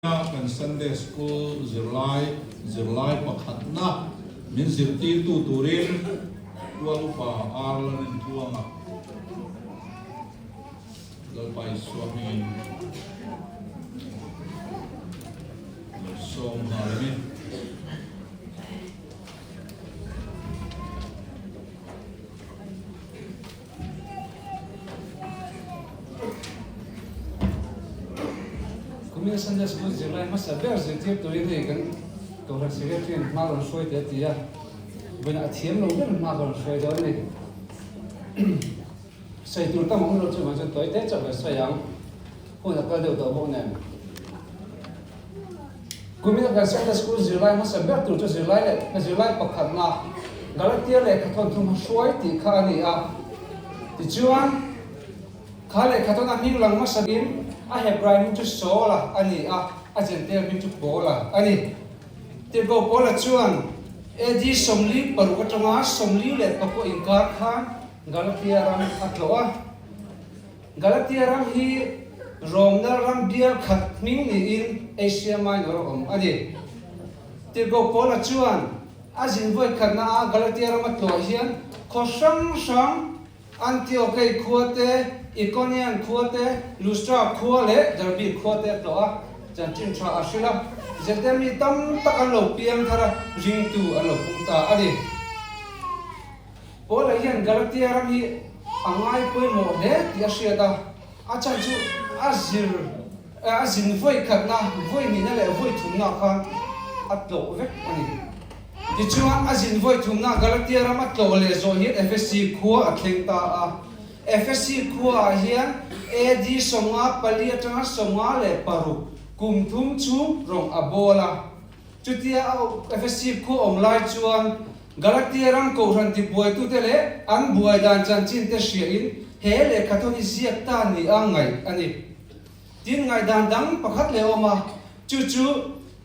Kan Sunday School zirlai zirlai pakhatna min zirtirtu turin Tual Upa R Lalrintluanga Lalpa Isua hmingin lo sawm nghal a ni. Kumin Sunday School zirlai hmasa ber zirtir turin hei kan Kohhran Secretary in hma rawn hruai teh a ti a, vawiinah a thiam lo ber hma ka rawn hruai dawn a ni. Sawi tur tam awm lo chu vang chuan tawi te chauh ka sawi ang, hun a kal deuh tawh bawk nen. Kumin a kan Sunday School zirlai hmasa ber tur chu zirlai leh zirlai pakhatna Galatia lehkhathawn thum hruai tih kha a ni a. Tichuan, kha lehkhathawn a hming lang hmasa in a Hebrai hming chu Saula a ni a, a Jentail hming chu Paula a ni. Tirhkoh Paula chuan AD 46 atanga 44 inkar khan Galatia ram a tlawh a. Galatia ram hi Romna ram bial khat hming niin Asia Minor a awm a ni. Tirhkoh Paula chuan a zin vawi khatna a Galatia rama tlawh hian khaw hrang hrang Antiokei khua te, Ikonian khua te, Lustra khua leh Derbe khua te a tlawh a, chanchin tha a hrilh a, Jentail mi tam tak an lo piang thar a, ringtu an lo pung ta a ni. Paula hian Galatia ram hi a ngai pawimawh hle tih a hriat a, a chhan chu a zir a zin vawi khatna, vawi nihna leh vawi thumna khan a tlawh vek a ni. Tichuan, a zin vawi thumna Galatia ram a tlawh leh zawh hian Efesi khua a thleng ta a. Efesi khuaah hian AD 54 atanga 56 kum thum chhung rawng a bawl a. Chutia a Efesi khua awm lai chuan Galatia ram kohhran tibuaitute leh an buai dan chanchinte hriain he lehkhathawn hi ziak ta ni a ngaih a ni. Tin, ngaihdan dang pakhat leh a awm a, chu chu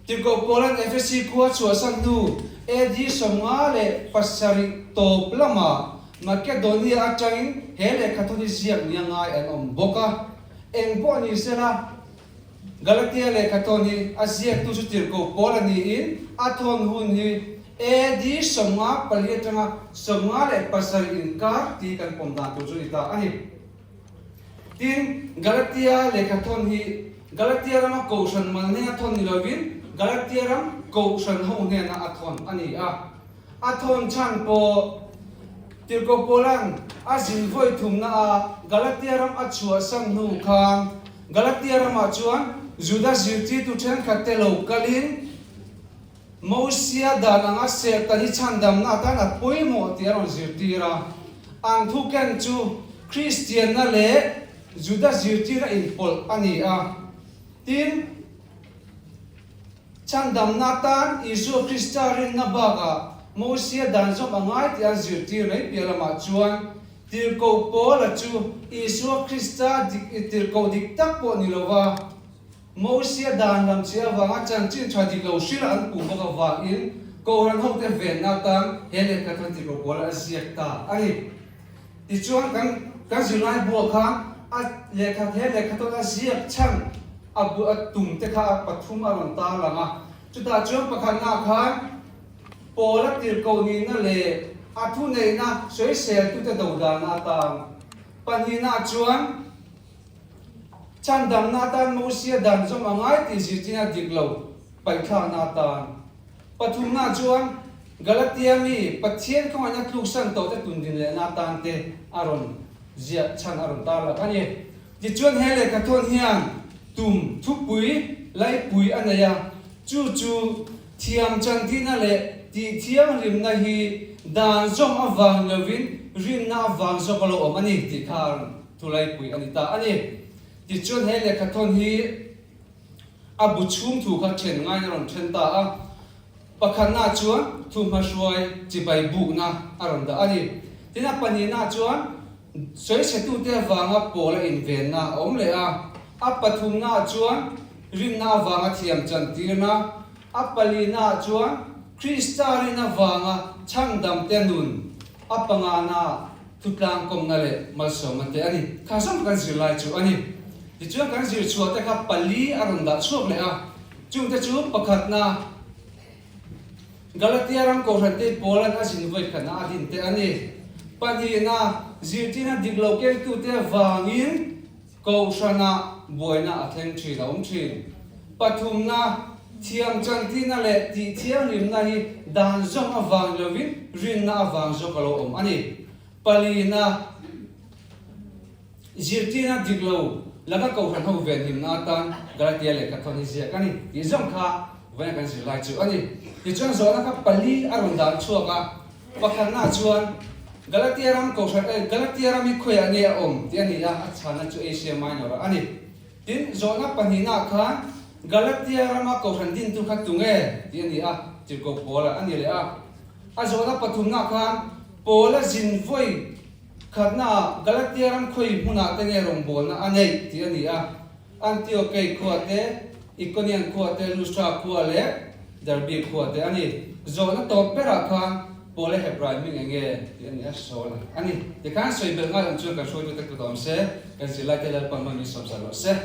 Tirhkoh Paula'n Efesi khua chhuahsan hnu AD 57 tawp lamah Makedonia atangin he lehkhathawn hi ziak ni a ngai an awm bawk a. Eng pawh ni sela, Galatia lehkhathawn hi a ziaktu chu Tirhkoh Paula niin a thawn hun hi AD 54 atanga 57 inkar tih kan pawm dan tur chu a ni ta a ni. Tin, Galatia lehkhathawn hi Galatia rama Kohhran mal hnena thawn ni lovin Galatia ram Kohhran ho hnena a thawn a ni a. A thawn chhan pawh Tirhkoh Paula'n a zin vawi thumna a Galatia ram a chhuahsan hnu khan Galatia ramah chuan Juda zirtirtu thenkhatte lo kalin Mosia dan anga Serhtan hi chhandamna atan a pawimawh tih a rawn zirtir a. An thu ken chu Kristianna leh Juda zirtir a inpawlh a ni a. Tin, chhandamna atan Isua Krista rinna bakah Mosia dan zawm a ngai tih an zirtir mai piah lamah chuan Tirhkoh Paula chu Isua Krista dik tirhkoh dik tak pawh ni lova Mosia dan lam chi avanga chanchin tha dik lo hrilh an puh bawk avangin Kohhran hote venna atan he lehkha khan Tirhkoh Paula a ziak ta a ni. Tichuan kan kan zirlai buah khan a lehkha he lehkha tawt a ziak chhan a bu a tum te kha a pathum a rawn tar lang a. Chutah chuan pakhatnaah khan Paula tirhkoh nihna leh a thuneihna sawiseltute dodana atan pahnihnaah chuan Chhandamna atan Mosia dan zawm a ngai tih zirtirna dik lo paihthlakna atan. Pathumna chuan Galatia mi Pathian khawngaihna tluksan tawhte tundin lehna atan te a rawn ziah chhan a rawn tarlang a ni. Tichuan he lehkhathawn hian tum thupui laipui a nei a, chu chu thiam chantina leh tih thianghlimna hi dan zawm avang lovin rinna avang zawk a lo awm a ni tih kha a rawn Thulaipui a ni ta a ni. Tichuan he lehkhathawn hi a bu chhung thu kha then ngaiin a rawn then ta a. Pakhatnaah chuan thu hmahruai chibai bukna a rawn dah a ni. Tin a pahnihnaah chuan sawichhetute avanga pawl a invenna a awm leh a. A pathumnaah chuan rinna avanga thiam chantirna, a palinaah chuan Krista rin avanga chhandamte nun, A pangana thutlang kawmna leh malsawmna te a ni. Kha zawng kan zirlai chu a ni. Tichuan kan zir chhuah te kha pali a rawn dah chhuak leh a. Chungte chu pakhatna, Galatia ram Kohhrante Paulan a zin vawikhatna a din te a ni. Pahnihna, zirtirna dik lo kengtute vangin Kohhranah buaina a thleng thin a awm thin. Pathumna, thiam chantina leh tih thianghlimna hi dan zawng avang lovin rinna avang zawk a lo awm a ni. Palina, zirtirna dik lo laka Kohhran ho venhimna atan Galatia lehkha thawn hi ziak a ni tih zawng kha vawiin kan zirlai chu a ni. Tichuan zawhna kha pali a rawn dan chhuak a. Pakhatna chuan, Galatia ram kohhran eh Galatia ram hi khawiah nge a awm tih a ni a, a chhanna chu Asia Minor ah a ni. Tin, zawhna pahnihnaah khan, Galatia rama kohhran dintu kha tunge tih a ni a, Tirhkoh Paula a ni leh a. A zawhna pathumnaah khan, Paula zin vawi khatnaah Galatia ram khawi hmunah te nge rawngbawlna a neih tih a ni a, Antiokei khua te, Ikonian khua te, Lustra khua leh Derbi khua te a ni. Zawhna tawp berah khan Paula Hebrai hming eng nge tih a ni a, Saul a ni. Tikhan sawi belh ngai awm chuan kan hruaitute kut awm se, kan zirlaite Lalpan hman min sawmsar rawh se.